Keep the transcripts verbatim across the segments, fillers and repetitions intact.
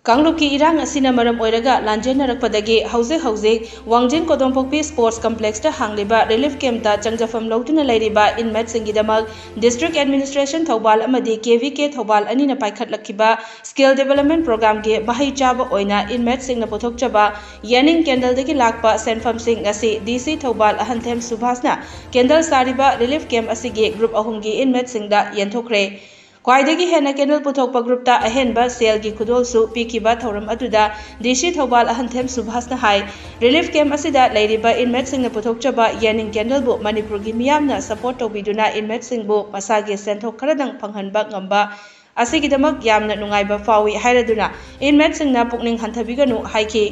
ꯀꯥꯡꯂꯨꯞꯀꯤ ꯏꯔꯥꯡ ꯑꯁꯤꯅ ꯃꯔꯝ ꯑꯣꯏꯔꯒ ꯂꯥꯟꯖꯦꯟꯅꯔꯛꯄꯗꯒꯤ ꯍꯧꯖꯤꯛ ꯍꯧꯖꯤꯛ ꯋꯥꯡꯖꯤꯡ ꯀꯣꯗꯣꯝꯄꯣꯛꯄꯤ ꯁ꯭ꯄꯣꯔꯠꯁ ꯀꯝꯄ꯭ꯂꯦꯛꯁꯇ ꯍꯥꯡꯂꯤꯕ ꯔꯤꯂꯤꯐ ꯀꯦꯝꯞꯇ ꯆꯪꯖꯐꯝ ꯂꯧꯗꯨꯅ ꯂꯩꯔꯤꯕ ꯏꯟꯃꯦꯠꯁꯤꯡꯒꯤꯗꯃꯛ ꯗꯤꯁꯇ꯭ꯔꯤꯛ ꯑꯦꯗꯃꯤꯅꯤꯁꯇ꯭ꯔꯦꯁꯟ ꯊꯧꯕꯥꯜ ꯑꯃꯗꯤ ꯀꯦ ꯚꯤ ꯀꯦ ꯊꯧꯕꯥꯜ ꯑꯅꯤꯅ ꯄꯥꯏꯈꯠꯂꯛꯈꯤꯕ ꯁ꯭ꯀꯤꯜ ꯗꯤꯕꯦꯂꯞꯃꯦꯟꯠ ꯄ꯭ꯔꯣꯒ꯭ꯔꯥꯝꯒꯤ ꯃꯍꯩ ꯆꯥꯕ ꯑꯣꯏꯅ ꯏꯟꯃꯦꯠꯁꯤꯡꯅ ꯄꯨꯊꯣꯛꯆꯕ ꯌꯦꯅꯤꯡ ꯀꯦꯟꯗꯜꯗꯒꯤ ꯂꯥꯛꯄ ꯁꯦꯟꯐꯝꯁꯤꯡ ꯉꯁꯤ ꯗꯤ ꯁꯤ ꯊꯧꯕꯥꯜ ꯑꯍꯟꯊꯦꯝ ꯁꯨꯚꯥꯁꯅ ꯀꯦꯟꯗꯜ ꯁꯥꯔꯤꯕ ꯔꯤꯂꯤꯐ ꯀꯦꯝꯞ ꯑꯁꯤꯒꯤ ꯒ꯭ꯔꯨꯞ ꯑꯍꯨꯝꯒꯤ ꯏꯟꯃꯦꯠꯁꯤꯡꯗ ꯌꯦꯟꯊꯣꯛꯈ꯭ꯔꯦ꯫ ꯈ꯭ꯋꯥꯏꯗꯒꯤ ꯍꯦꯟꯅ ꯀꯦꯟꯗꯜ ꯄꯨꯊꯣꯛꯄ ꯒ꯭ꯔꯨꯞꯇ ꯑꯍꯦꯟꯕ ꯁꯦꯜꯒꯤ ꯈꯨꯗꯣꯜꯁꯨ ꯄꯤꯈꯤꯕ ꯊꯧꯔꯝ ꯑꯗꯨꯗ ꯗꯤ ꯁꯤ ꯊꯧꯕꯥꯜ ꯑꯍꯟꯊꯦꯝ ꯁꯨꯚꯥꯁꯅ ꯍꯥꯏ, ꯔꯤꯂꯤꯐ ꯀꯦꯝꯞ ꯑꯁꯤꯗ ꯂꯩꯔꯤꯕ ꯏꯟꯃꯦꯠꯁꯤꯡꯅ ꯄꯨꯊꯣꯛꯆꯕ ꯌꯦꯅꯤꯡ ꯀꯦꯟꯗꯜꯕꯨ ꯃꯅꯤꯄꯨꯔꯒꯤ ꯃꯤꯌꯥꯝꯅ ꯁꯄꯣꯔꯠ ꯇꯧꯕꯤꯗꯨꯅ ꯏꯟꯃꯦꯠꯁꯤꯡꯕꯨ ꯃꯁꯥꯒꯤ ꯁꯦꯟꯊꯣꯛ ꯈꯔꯗꯪ ꯐꯪꯍꯟꯕ ꯉꯝꯕ ꯑꯁꯤꯒꯤꯗꯃꯛ ꯌꯥꯝꯅ ꯅꯨꯡꯉꯥꯏꯕ ꯐꯥꯎꯏ ꯍꯥꯏꯔꯗꯨꯅ ꯏꯟꯃꯦꯠꯁꯤꯡꯅ ꯄꯨꯛꯅꯤꯡ ꯍꯟꯊꯕꯤꯒꯅꯨ ꯍꯥꯏꯈꯤ꯫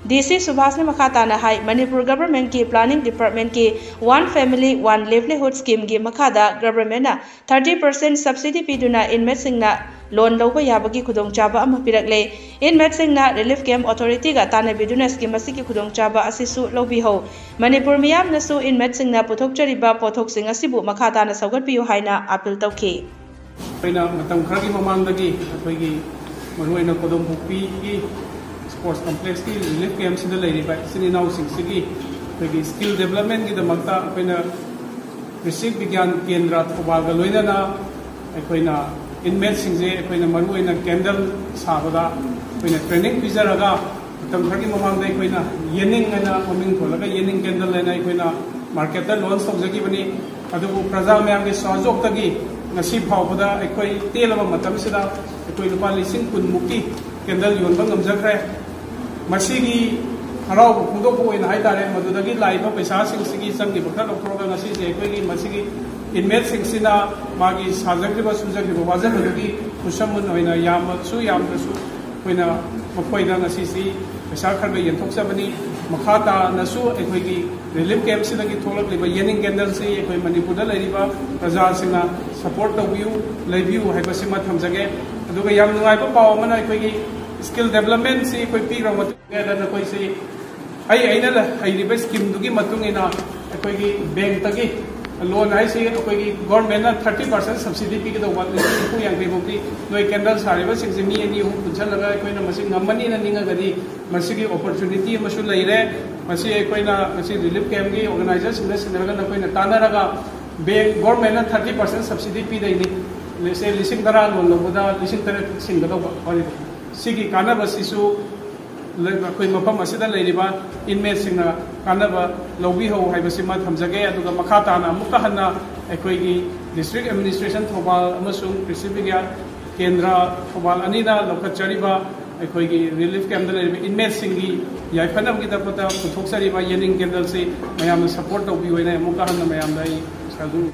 ꯗꯤ ꯁꯤ ꯁꯨꯚꯥꯁꯅ ꯃꯈꯥ ꯇꯥꯅ ꯍꯥꯏ, ꯃꯅꯤꯄꯨꯔ ꯒꯚꯔꯟꯃꯦꯟꯠꯀꯤ ꯄ꯭ꯂꯥꯅꯤꯡ ꯗꯤꯄꯥꯔꯠꯃꯦꯟꯠꯀꯤ ꯋꯥꯟ ꯐꯦꯃꯤꯂꯤ ꯋꯥꯟ ꯂꯥꯏꯚꯂꯤꯍꯨꯗ ꯁ꯭ꯀꯤꯝꯒꯤ ꯃꯈꯥꯗ ꯒꯚꯔꯟꯃꯦꯟꯠꯅ ꯊꯥꯔꯇꯤ ꯄꯔꯁꯦꯟꯠ ꯁꯕꯁꯤꯗꯤ ꯄꯤꯗꯨꯅ ꯏꯟꯃꯦꯠꯁꯤꯡꯅ ꯂꯣꯟ ꯂꯧꯕ ꯌꯥꯕꯒꯤ ꯈꯨꯗꯣꯡꯆꯥꯕ ꯑꯃ ꯄꯤꯔꯛꯂꯦ꯫ ꯏꯟꯃꯦꯠꯁꯤꯡꯅ ꯔꯤꯂꯤꯐ ꯀꯦꯝꯞ ꯑꯣꯊꯣꯔꯤꯇꯤꯒ ꯇꯥꯟꯅꯕꯤꯗꯨꯅ ꯁ꯭ꯀꯤꯝ ꯑꯁꯤꯒꯤ ꯈꯨꯗꯣꯡꯆꯥꯕ ꯑꯁꯤꯁꯨ ꯂꯧꯕꯤꯍꯧ꯫ ꯃꯅꯤꯄꯨꯔ ꯃꯤꯌꯥꯝꯅꯁꯨ ꯏꯟꯃꯦꯠꯁꯤꯡꯅ ꯄꯨꯊꯣꯛꯆꯔꯤꯕ ꯄꯣꯠꯊꯣꯛꯁꯤꯡ ꯑꯁꯤꯕꯨ ꯃꯈꯥ ꯇꯥꯅ ꯁꯧꯒꯠꯄꯤꯌꯨ ꯍꯥꯏꯅ ꯑꯥꯄꯤꯜ ꯇꯧꯈꯤ꯫ ꯑꯩꯈꯣꯏꯅ ꯃꯇꯝ ꯈꯔꯒꯤ ꯃꯃꯥꯡꯗꯒꯤ ꯑꯩꯈꯣꯏꯒꯤ ꯃꯔꯨꯑꯣꯏꯅ ꯀꯣꯗꯣꯝꯄꯣꯛꯄꯤꯒꯤ ꯁ꯭ꯄꯣꯔꯠꯁ ꯀꯝꯄ꯭ꯂꯦꯛꯁꯀꯤ ꯔꯤꯂꯤꯐ ꯀꯦꯝꯞꯁꯤꯗ ꯂꯩꯔꯤꯕ ꯏꯆꯤꯟ ꯏꯅꯥꯎꯁꯤꯡꯁꯤꯒꯤ ꯑꯩꯈꯣꯏꯒꯤ ꯁ꯭ꯀꯤꯜ ꯗꯤꯕꯦꯂꯞꯃꯦꯟꯠꯀꯤꯗꯃꯛꯇ ꯑꯩꯈꯣꯏꯅ ꯀ꯭ꯔꯤꯁꯤ ꯕꯤꯒ꯭ꯌꯥꯟ ꯀꯦꯟꯗ꯭ꯔ ꯊꯧꯕꯥꯜꯒ ꯂꯣꯏꯅꯅ ꯑꯩꯈꯣꯏꯅ ꯏꯟꯃꯦꯠꯁꯤꯡꯁꯦ ꯑꯩꯈꯣꯏꯅ ꯃꯔꯨꯑꯣꯏꯅ ꯀꯦꯟꯗꯜ ꯁꯥꯕꯗ ꯑꯩꯈꯣꯏꯅ ꯇ꯭ꯔꯦꯅꯤꯡ ꯄꯤꯖꯔꯒ ꯃꯇꯝ ꯈꯔꯒꯤ ꯃꯃꯥꯡꯗ ꯑꯩꯈꯣꯏꯅ ꯌꯦꯅꯤꯡ ꯍꯥꯏꯅ ꯃꯃꯤꯡ ꯊꯣꯜꯂꯒ ꯌꯦꯅꯤꯡ ꯀꯦꯟꯗꯜ ꯍꯥꯏꯅ ꯑꯩꯈꯣꯏꯅ ꯃꯥꯔꯀꯦꯠꯇ ꯂꯣꯟꯁ ꯇꯧꯖꯈꯤꯕꯅꯤ꯫ ꯑꯗꯨꯕꯨ ꯄ꯭ꯔꯖꯥ ꯃꯌꯥꯝꯒꯤ ꯁꯍꯌꯣꯒꯇꯒꯤ ꯉꯁꯤ ꯐꯥꯎꯕꯗ ꯑꯩꯈꯣꯏ ꯇꯦꯜꯂꯕ ꯃꯇꯝꯁꯤꯗ ꯑꯩꯈꯣꯏ ꯂꯨꯄꯥ ꯂꯤꯁꯤꯡ ꯀꯨꯟꯃꯨꯛꯀꯤ ꯀꯦꯟꯗꯜ ꯌꯣꯟꯕ ꯉꯝꯖꯈ꯭ꯔꯦ꯫ ꯃꯁꯤꯒꯤ ꯍꯔꯥꯎꯕ ꯐꯣꯡꯗꯣꯛꯄ ꯑꯣꯏꯅ ꯍꯥꯏꯇꯥꯔꯦ, ꯃꯗꯨꯗꯒꯤ ꯂꯥꯛꯏꯕ ꯄꯩꯁꯥꯁꯤꯡꯁꯤꯒꯤ ꯆꯪꯈꯤꯕ ꯈꯔ ꯂꯧꯊꯣꯛꯑꯒ ꯉꯁꯤꯁꯦ ꯑꯩꯈꯣꯏꯒꯤ ꯃꯁꯤꯒꯤ ꯏꯟꯃꯦꯠꯁꯤꯡꯁꯤꯅ ꯃꯥꯒꯤ ꯁꯥꯖꯈ꯭ꯔꯤꯕ ꯁꯨꯖꯈ꯭ꯔꯤꯕ ꯋꯥꯖꯕꯗꯨꯒꯤ ꯈꯨꯠꯁꯝꯃꯟ ꯑꯣꯏꯅ ꯌꯥꯝꯃꯁꯨ ꯌꯥꯝꯗ꯭ꯔꯁꯨ ꯑꯩꯈꯣꯏꯅ ꯃꯈꯣꯏꯗ ꯉꯁꯤꯁꯤ ꯄꯩꯁꯥ ꯈꯔ ꯈꯔ ꯌꯦꯟꯊꯣꯛꯆꯕꯅꯤ꯫ ꯃꯈꯥ ꯇꯥꯅꯁꯨ ꯑꯩꯈꯣꯏꯒꯤ ꯔꯤꯂꯤꯐ ꯀꯦꯝꯞꯁꯤꯗꯒꯤ ꯊꯣꯛꯂꯛꯂꯤꯕ ꯌꯦꯅꯤꯡ ꯀꯦꯟꯗꯜꯁꯤ ꯑꯩꯈꯣꯏ ꯃꯅꯤꯄꯨꯔꯗ ꯂꯩꯔꯤꯕ ꯄ꯭ꯔꯖꯥꯁꯤꯡꯅ ꯁꯄꯣꯔꯠ ꯇꯧꯕꯤꯌꯨ, ꯂꯩꯕꯤꯌꯨ ꯍꯥꯏꯕꯁꯤꯃ ꯊꯝꯖꯒꯦ꯫ ꯑꯗꯨꯒ ꯌꯥꯝ ꯅꯨꯡꯉꯥꯏꯕ ꯄꯥꯎ ꯑꯃꯅ ꯑꯩꯈꯣꯏꯒꯤ ꯁ꯭ꯀꯤꯜ ꯗꯤꯕꯦꯂꯞꯃꯦꯟꯠꯁꯤ ꯑꯩꯈꯣꯏ ꯄꯤꯈ꯭ꯔꯕ ꯃꯇꯨꯡꯗ ꯅꯈꯣꯏꯁꯤ ꯑꯩ ꯑꯩꯅ ꯍꯩꯔꯤꯕ ꯁ꯭ꯀꯤꯝꯗꯨꯒꯤ ꯃꯇꯨꯡ ꯏꯟꯅ ꯑꯩꯈꯣꯏꯒꯤ ꯕꯦꯡꯛꯇꯒꯤ ꯂꯣꯟ ꯍꯥꯏꯁꯤ ꯑꯩꯈꯣꯏꯒꯤ ꯒꯣꯔꯃꯦꯟꯅ ꯊꯥꯔꯇꯤ ꯄꯔꯁꯦꯟ ꯁꯕꯁꯤꯗꯤ ꯄꯤꯒꯗꯧꯕ, ꯂꯤꯁꯤꯡ ꯅꯤꯐꯨ ꯌꯥꯡꯈꯩ ꯐꯥꯎꯗꯤ ꯅꯣꯏ ꯀꯦꯟꯗꯜ ꯁꯥꯔꯤꯕꯁꯤꯡꯁꯦ ꯃꯤ ꯑꯅꯤ ꯑꯍꯨꯝ ꯄꯨꯟꯁꯤꯜꯂꯒ ꯑꯩꯈꯣꯏꯅ ꯃꯁꯤ ꯉꯝꯃꯅꯤꯅ ꯅꯤꯡꯉꯒꯗꯤ, ꯃꯁꯤꯒꯤ ꯑꯣꯄꯣꯔꯆꯨꯅꯤꯇꯤ ꯑꯃꯁꯨ ꯂꯩꯔꯦ꯫ ꯃꯁꯤ ꯑꯩꯈꯣꯏꯅ ꯉꯁꯤ ꯔꯤꯂꯤꯐ ꯀꯦꯝꯒꯤ ꯑꯣꯔꯒꯅꯥꯏꯖꯔꯁꯤꯡꯗ ꯁꯤꯟꯅꯔꯒ ꯅꯈꯣꯏꯅ ꯇꯥꯟꯅꯔꯒ ꯕꯦꯡ, ꯒꯣꯔꯃꯦꯟꯅ ꯊꯥꯔꯇꯤ ꯄꯔꯁꯦꯟ ꯁꯕꯁꯤꯗꯤ ꯄꯤꯗꯣꯏꯅꯤ꯫ ꯁꯦ, ꯂꯤꯁꯤꯡ ꯇꯔꯥ ꯂꯣꯟ ꯂꯧꯕꯗ ꯂꯤꯁꯤꯡ ꯇꯔꯦꯠ ꯁꯤꯡꯒꯗꯧꯕ ꯋꯥꯔꯤꯕ꯫ ꯁꯤꯒꯤ ꯀꯥꯟꯅꯕꯁꯤꯁꯨ ꯂꯩ-, ꯑꯩꯈꯣꯏ ꯃꯐꯝ ꯑꯁꯤꯗ ꯂꯩꯔꯤꯕ ꯏꯟꯃꯦꯠꯁꯤꯡꯅ ꯀꯥꯟꯅꯕ ꯂꯧꯕꯤꯍꯧ ꯍꯥꯏꯕꯁꯤꯃ ꯊꯝꯖꯒꯦ꯫ ꯑꯗꯨꯒ ꯃꯈꯥ ꯇꯥꯅ ꯑꯃꯨꯛꯀ ꯍꯟꯅ ꯑꯩꯈꯣꯏꯒꯤ ꯗꯤꯁꯇ꯭ꯔꯤꯛ ꯑꯦꯗꯃꯤꯅꯤꯁꯇ꯭ꯔꯦꯁꯟ ꯊꯧꯕꯥꯜ ꯑꯃꯁꯨꯡ ꯀ꯭ꯔꯤꯁꯤ ꯕꯤꯒ꯭ꯌꯥꯟ ꯀꯦꯟꯗ꯭ꯔ ꯊꯧꯕꯥꯜ ꯑꯅꯤꯅ ꯂꯧꯈꯠꯆꯔꯤꯕ ꯑꯩꯈꯣꯏꯒꯤ ꯔꯤꯂꯤꯐ ꯀꯦꯝꯞꯇ ꯂꯩꯔꯤꯕ ꯏꯟꯃꯦꯠꯁꯤꯡꯒꯤ ꯌꯥꯏꯐꯅꯕꯒꯤꯗꯃꯛꯇ ꯄꯨꯊꯣꯛꯆꯔꯤꯕ ꯌꯦꯅꯤꯡ ꯀꯦꯟꯗꯜꯁꯤ ꯃꯌꯥꯝꯅ ꯁꯄꯣꯔꯠ ꯇꯧꯕꯤꯌꯨ ꯍꯥꯏꯅ ꯑꯃꯨꯛꯀ ꯍꯟꯅ ꯃꯌꯥꯝꯗ ꯑꯩ ꯁꯥꯖꯨ꯫